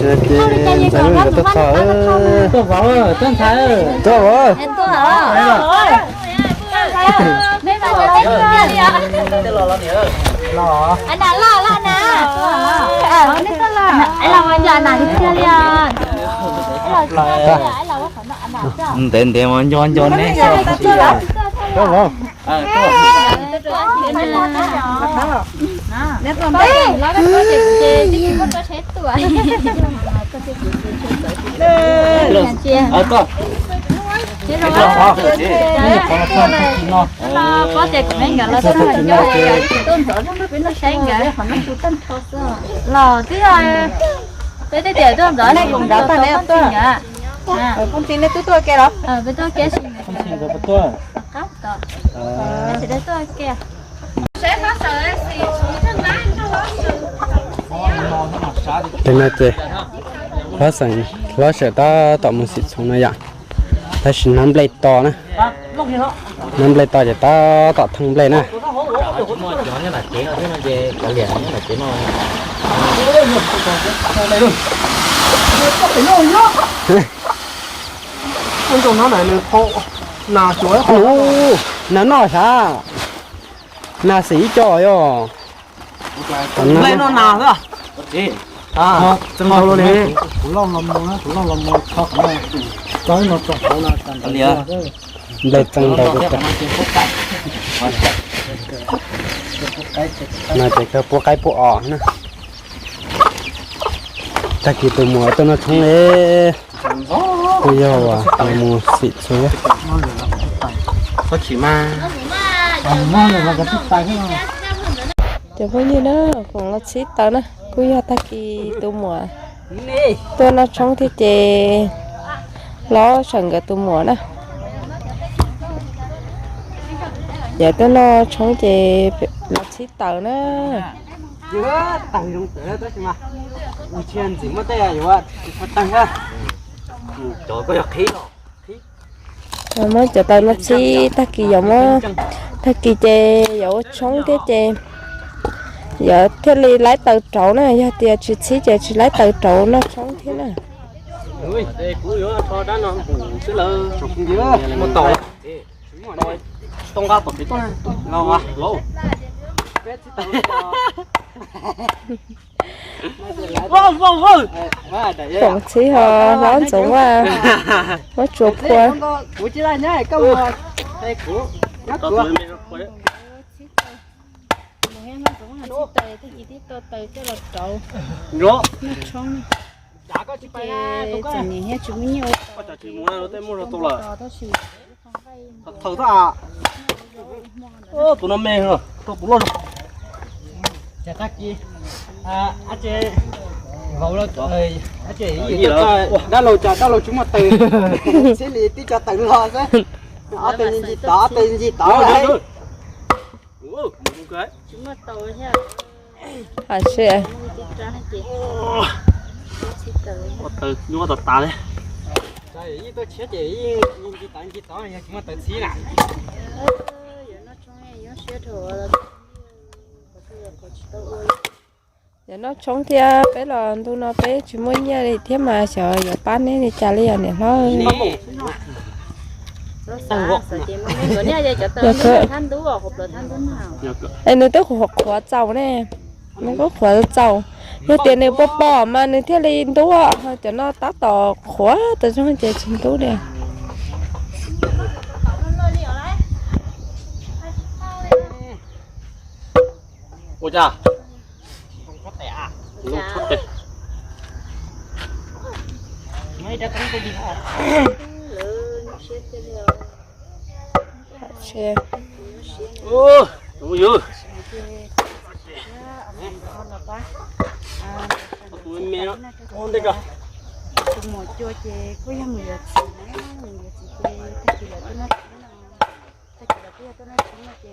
Tuaj vauv, tuaj ntxhais. Tuaj vauv. Ntev ntev mas nco nco neb xwb. Los twb yog peb tej tias tuaj ntxov, nej koom nrad tag neb tuaj. Phooj ywg, nej twb tuaj ke los? Peb tuaj ke. Ces no ces hlob xeem, hlob xeem tab tom mus xim txhuv no yom. Tab sis hnav nplej to na. Hnav nplej to ces tab tom theej nplej na. Ub, nas noj sav. Nas xim ib co yog. Nplej noj nas xwb. Nplej txeej ntau. No ces kawg puab qaib puab os na. Tag kis tus muam tuaj noj tshoob li. Kuj yog uas mus xim txhuv. Cov phooj ywg na, foom los txhib taws na, kuj yog tag kis tus muam tuaj noj tshoob thiab ces hlob xeem nkawd tus muam na. Yog tuaj noj tshoob ces los txhib taws na. Muab cov taws no txhib, tag kis yuav muab, tag kis ces yuav ua tshoob thiab ces yuav thiaj li laib taws rauv na, yog tias tsis txhib ces tsis laib taws rauv noj tshoob thiab na. Foom txhib ho hlob Ntxoov Vaj, muab tsuas phua. Tus no me, tus no me, tus no me. Dab laug, dab laug tsis muaj taws, txhib li tib co taws los xwb. Ob tug ncig tod, ob tug ncig tod. Hais tias Yog noj tshoob thiab peb los ntu no peb tsis muaj nyiaj li thiab mas xyov yuav pab neb li cas li os niam hlob. Es nws twb qhuav qhuav txaus ne, nws twb qhuav txaus, yog tias nws pom pom mas nws thiaj li ntub, ho cov no tab tom qhuav tas zog ces tsis ntub li. Ua cas? Tus muam cua ces kuj yog mus yuav txiv na, mus yuav txiv ces tag kis lawv tuaj noj tshoob no, tag kis lawv kuj yog tuaj noj tshoob no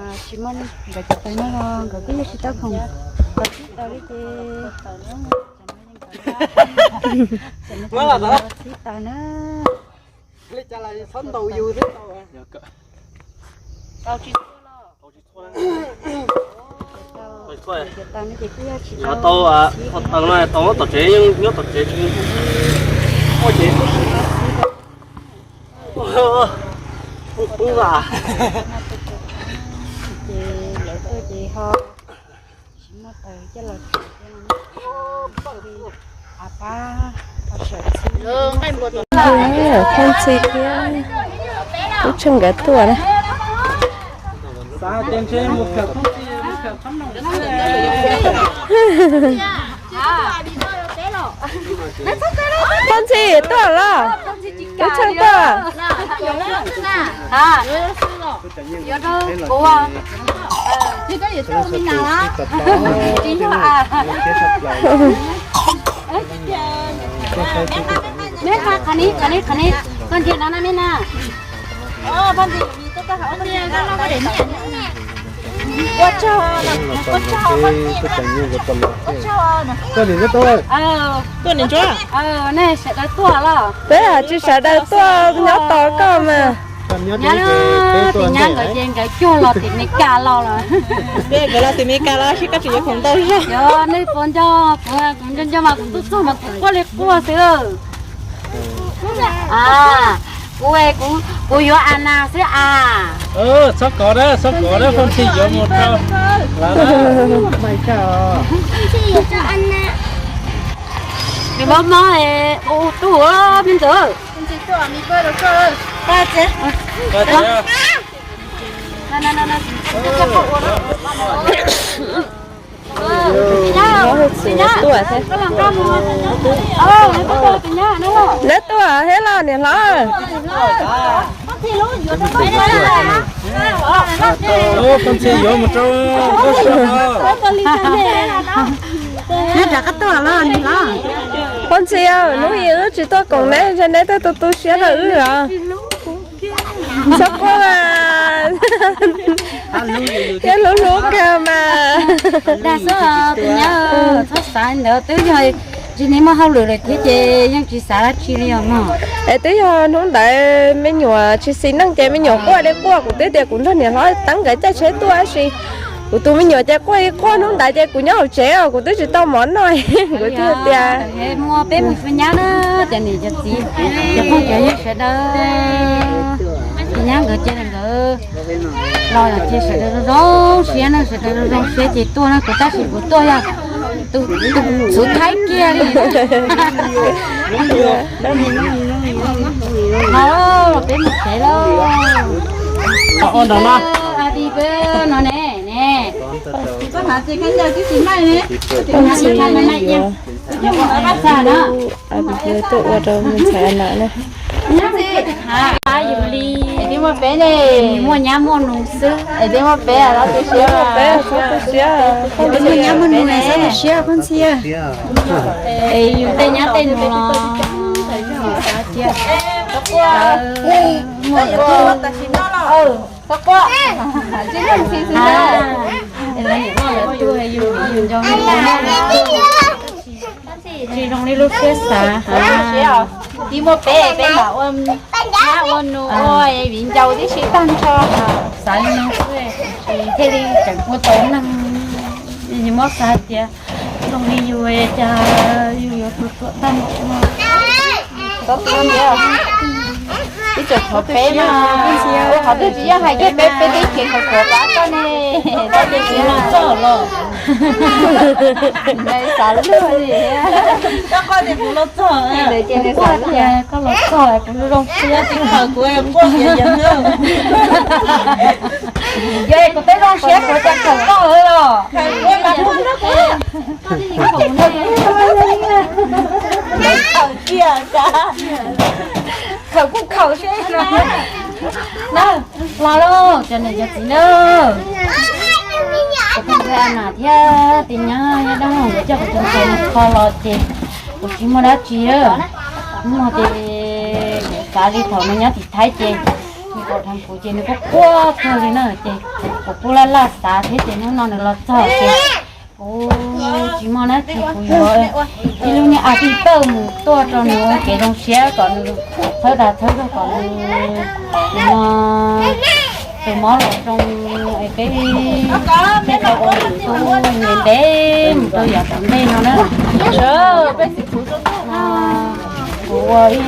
ces tsis muaj nkawd cov taws noj los nkawd kuj yog tsis tau khoom tau txhib taws li ces txhib taws na. Li cas los txhob ntaus yus thiab. Tau tsis txhua los? Tau tsis txhua na. Tau Tau no ces tau tom tsev, nyob tom tsev tsis muaj tsev. Ces lawv tuaj ces ho tsis muaj taws coj los tsev thiab no. A pab ho sawv txij. Phooj Txhi thiab Tub Tsheej nkawd tuaj na. Phooj Txhi tuaj los? Tub Tsheej tuaj. Peb hais tsis sawv daws tuaj nyob tos koj mas. Nyob tim nyab nkawd ces nkawd cuag los tim Meskas los lawm. Nkawd los tim Meskas los seb koj tseem yuav khoom ntau zog. Yog nej puas nco kuv, kuv nco nco mas kuv tuaj txog mas kuv quaj li quaj xwb. Kuv, kuv yuav Anas xwb as. Txhob kov na, txhob kov na, Phooj Txhi yuav mus rau. Nws mob mob, ua tus me ntxawm. Tuaj thiab. Neb tuaj thiab los niam hlob? Phooj Txhi yuav mus rau. Neb rov qab tuaj los niam hlob? Phooj Txhi, hnub ib wb tsis tuaj koom neb, ntshe neb twb tu tu siab rau wb los. Txhob quaj, thiab hlub hlub kawg mas. Dag xwb tus nyab, txhob xav ntawd, twb yog tsis neb muaj hauj lwm lawm thiab ces yeej tsis xav dab tsi li os mog. Es twb yog hnub ntawd me nyuam tsis xis neej ces me nyuam quaj li quaj, kuv twb tias kuv nrog niam hlob Teeb nkawd caij tsheb tuaj tab sis kuv tus me nyuam ces quaj li quaj hnub ntawd ces kuv nyob hauv tsev os, kuv twb tsis tau mov noj, kuv thiaj tias muaj peb mus xyuas nyab na, cov niam cov txiv, cov phooj cov ywg sawv daws, tus nyab nkawd ces nkawd los ces sawv daws zoo zoo siab na, sawv daws zoo zoo siab ces tuaj na, kuv tab sis kuv tuaj yog tus txhuv thaib kiag li. Los peb mus tsev lauj. Adi peb no ne ne. Adi tuaj ua rau me ntxhais Anas na. Yus li muaj nyab muaj nus xwb. Peb txhob tu siab, muaj nyab muaj nus txhob tu siab Phooj Txhi. Es yus tej nyab tej nus los muaj yus nco tsis zoo li lub siab xav. Tib muaj peb peb mam ua nyab ua nus ua viv ncaus tib si tag nrho. Xav li no xwb, thiaj li tseem ua tau neeg. Yus muab xav hais tias zoo li yus cas yus yuav tuag tuag tag nrho. Ib tsoom qhuav peb mas, ua qhov twg tsis yog hais kiag peb, peb teb chaws qhuav qhuav pab koj ne. Koj tsis los txog los? Xav luag li. Koj tias kuv los txog, koj los txog kuv zoo siab tsis khaws kuv quaj tias yog luag. Yog kuv twb zoo siab kuv cas khaws koj los. Khaws kuj khaws seb. Na, los lauj cov niam cov txiv na. Kuv tus ntxhais Anas thiab tus nyab Nyob Dab Laug nkawd coj kuv tus ntxhais mus kho los ces kuv tsis muaj dab tsi lawm. Hnub no ces kuv xav li thaum nws nyob tim Thaib ces nws pom dheev kuv ces nws kuj quaj kawg li na ces kuv kuj laj laj xav thiab ces hnub no nws los txog ces kuv tsis muaj dab tsi kuv yuav ib lub niag a pij tawj mus tuaj rau nws ua kev zoo siab kom nws txhawb dag txhawb zog kom nws no Tus mob los zoo es peb thiaj tau ua niam tub ntev ntev mus rau yav tom ntej no na. Sawv peb txiv txhuv zoo nkauj no. Kuv ua ib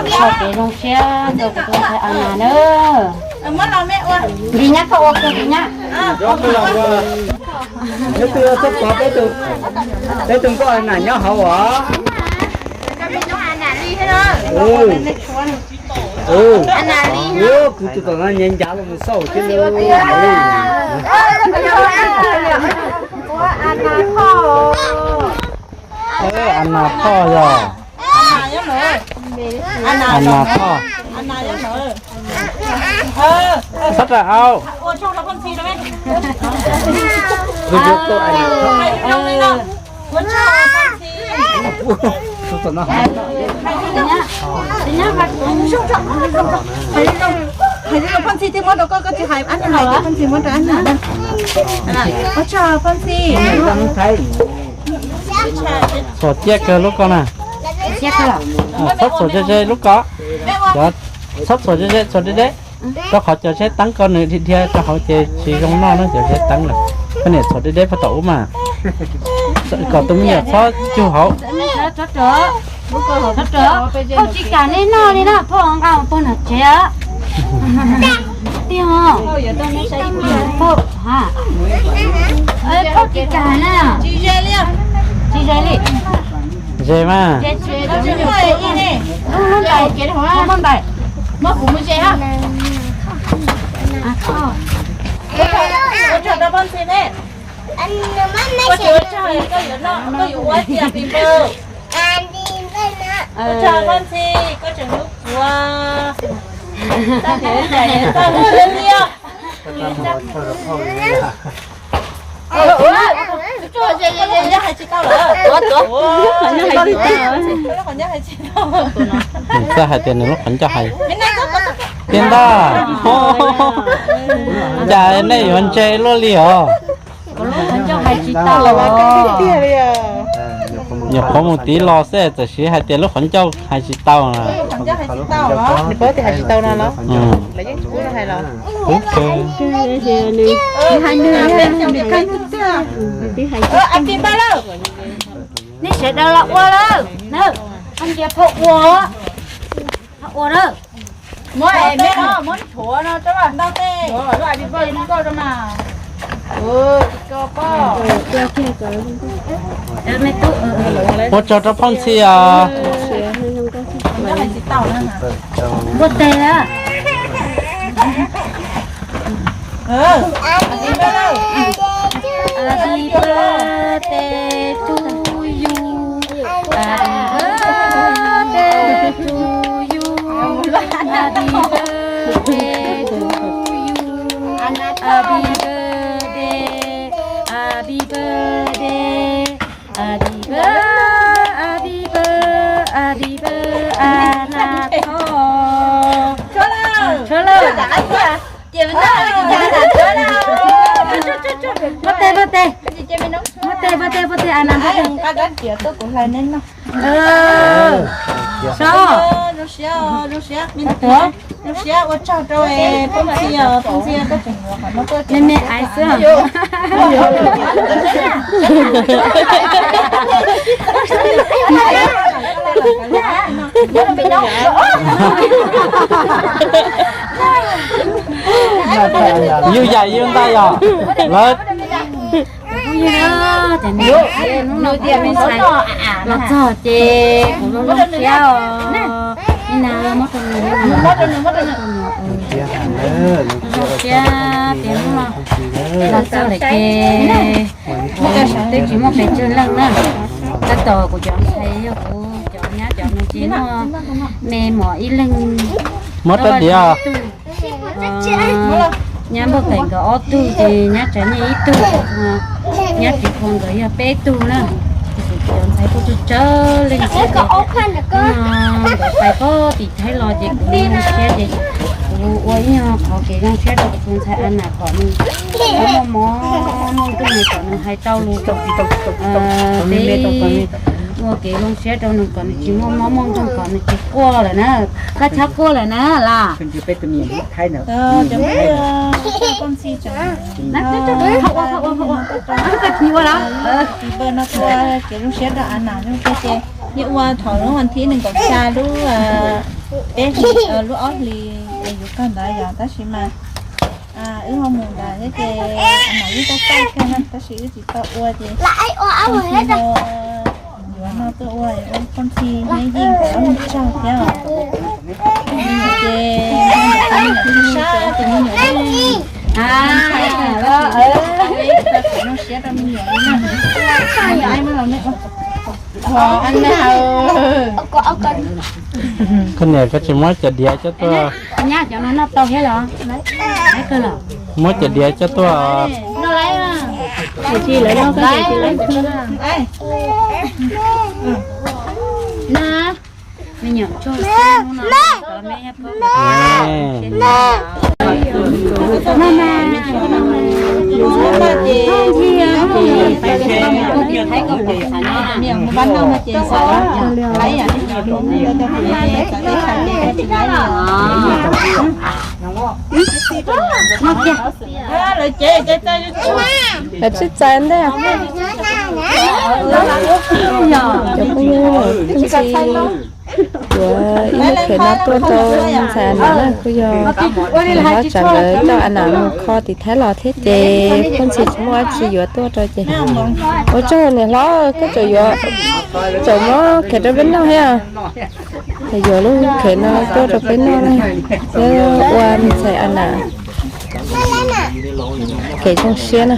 qho kev zoo siab rau kuv tus ntxhais Ana na. Li nyab koj ua kawg li nyab. Nyob twg txhob pov peb tus, peb tus nkauj Ana nyob hauv os. Kuv tus tom no nyav ncav los mus xauj thiab. Ana Thoj yog. Ana Thoj. Txhob rawm aub. Phoj Ntxhi twb muab rau koj, koj tsis hais ab, hais Phoj Ntxhi muab rau ab. Ua tsaug Phoj Ntxhi. Txhuam ciaj kawg lub koj na. Txhob txhuam ze ze lub koj. Txhob txhuam ze ze, txhuam deb deb. Rau qhov cov tsheb teeb ko nws dhia dhia rau hauv ces tsis zoo noj na cov tsheb teeb lawm. Koj niam txhuam deb deb puag tom ub mas. Kom tus me nyuam txhob cug hauv. Phauj tsis kam nej noj li na, phauj nqa mus pog nram tsev. Tiag, phauj tsis kam na. Tsis ze li. Ze mas. Muab kuv mus ze. Ua tsaug rau Phoj Ntxhi ne. Ua tsaug, ua tsaug, koj yuav noj, koj yuav ua tias pis npawg. Ua tsaug Phoj Ntxhi, koj tseem hlub kuv. Tag tias tag hlub li os. Hais tsis tau lawm. Lub qhov ncauj hais tsis tau. Nws txawj hais tias nws lub qhov ncauj hais. Tiag ntag. Cas nej yuav ntse luaj li os. Kuv lub qhov ncauj hais tsis tau. Nyuam qhuav mus tiv los xwb txawm siv hais tias lub qhov ncauj hais tsis tau. Nws paub tias hais tsis tau no los? Lawv yeej tsis pub hais los? Nws hais nws, nws hais nws tiag. Nej sawv daws los ua lawm na, koj ntsia phauj ua, ua na. Muab es me no, muab tshuav no rau ntau tej, lub a bi poj nkauj rau mas. Ua tsaug rau Phoj Ntxhi os. Npua tes a. Happy birthday to you. Happy birthday to you. Happy birthday to you. Happy birthday. Happy birthday. Happy birthday, happy birthday, happy birthday, Ana Thoj. Tshuav lawm. Npua tes, npua tes. Npua tes, npua tes, npua tes, Ana npua tes. Zoo siab, zoo siab, zoo siab, ua tsaug rau Phoj Ntxhi, Phoj Ntxhi, koj tseem me me ais xwb. Yus yam yus ntag yog lawv. Hnub no kuv tus ntxhais los txog ces kuv zoo zoo siab os. Ib na muab rau nws, zoo siab tias hnub no los txog lawm ces twb tsis muaj pes tsawg leej na. Tab tom kuv cov ntxhais yog kuv cov nyab cov nus tsis muaj, me mos ib leeg. Muab rab diav. Nyab Npauj Teem nkawd ob tug ces nyab Tsav Nyiaj ib tug, nyab Tsis Phuag nkawd yog peb tug na. Kuv cov ntxhais kuj tsawg tsawg leej xwb ces nkawd pais pob tim Thaib los ces kuv zoo siab ces kuv ua ib nyuag qhov kev zoo siab rau kuv tus ntxhais Ana kom nws muaj mob muaj nkeeg kom nws hais tau lus, peb Ua kev zoo siab rau nws kom nws tsis muaj mob muaj nkeeg, kom nws tsis quaj lawm na. Koj txhob quaj lawm na las. Ua kev zoo siab rau Anas zoo siab ces yeej ua thaum lub vas thib nees nkaum xya lub peb hlis, lub ob hlis es yuav kawg ntawd yom, tab sis mas wb ho mus ntawd thiab ces Anas yeej tau tau thiab na, tab sis wb tsis tau ua ces yuav no tuaj ua ua phooj ywg neb yeej kom ob mus tsaug thiab os. Ces sab tus me nyuam zoo siab rau me nyuam li na. Koj niam, koj tsis muab cov diav coj tuaj. Muab cov diav coj tuaj. Lawv tsis txais ntej. Cov phooj ywg, kuv yuav ib lub khev no tuaj rau ntxhais Anas na, kuj yog hlob tsam lawv coj Anas mus kho tim Thaib los thiab ces phooj ywg tsis muaj dab tsi yuav tuaj rau ces ua tsaug niam hlob, koj tseem yuav, tseem muab khev rau peb noj thiab. Yuav lub khev no tuaj rau peb noj na, thiab ua ntxhais Anas kev zoo siab na.